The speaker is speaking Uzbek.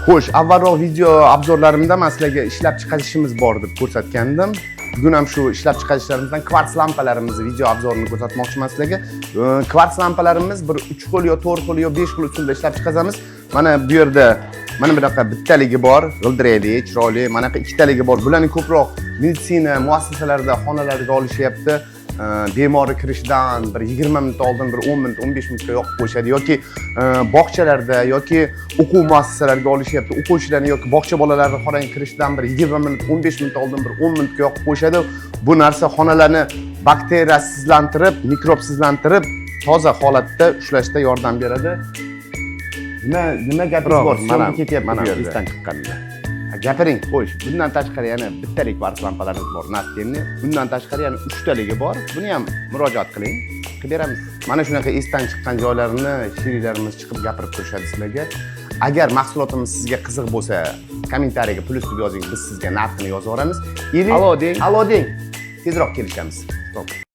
Xo'sh, avvalroq video обзор larimda man sizlarga ishlab chiqarishimiz bor deb ko'rsatgandim. Bugun ham shu ishlab chiqarishlarimizdan kvarts lampalarimizni video обзор ini ko'rsatmoqchiman sizlarga. Kvarts lampalarimiz bir 3 xil yo 4 xil yo 5 xil usulda ishlab chiqazamiz. Mana bu yerda mana bunaqa bittaligi bor, g'ildirakli, chiroyli, manaqa ikkitaligi bor. Bularni ko'proq meditsina muassasalarida, xonalarga olishyapti. Bemorni kirishidan bir 20 minut oldin, bir 10 minut, 15 minutga yoqib qo'yishadi yoki bog'chalarda yoki o'quv muassasalariga olishyapti. O'quvchilarni yoki bog'cha bolalarini xonaga kirishidan bir 20 minut, 15 minut oldin bir 10 minutga yoqib qo'yishadi. Bu narsa xonalarni bakteriyasizlantirib, mikrobsizlantirib, toza holatda ushlashda yordam beradi. Nima gapingiz bor? Mana Syomka ketyapti mana bu yerda. Esdan chiqqanlar. Ha, gapiring. Xo'sh, bundan tashqari yana bittalik kvarts lampalarimiz bor, настенный. Bundan tashqari yana uchtaligi bor. Buni ham murojaat qiling, qilib beramiz. Mana shunaqa esdan chiqqan joylarini sheriklarimiz chiqib gapirib turishadi sizlarga. Agar mahsulotimiz sizga qiziq bo'lsa, kommentariyaga plyus deb yozing, biz sizga narxini yozib yuboramiz. Или Alo deng. Alo deng. Tezroq kelishamiz. Stop.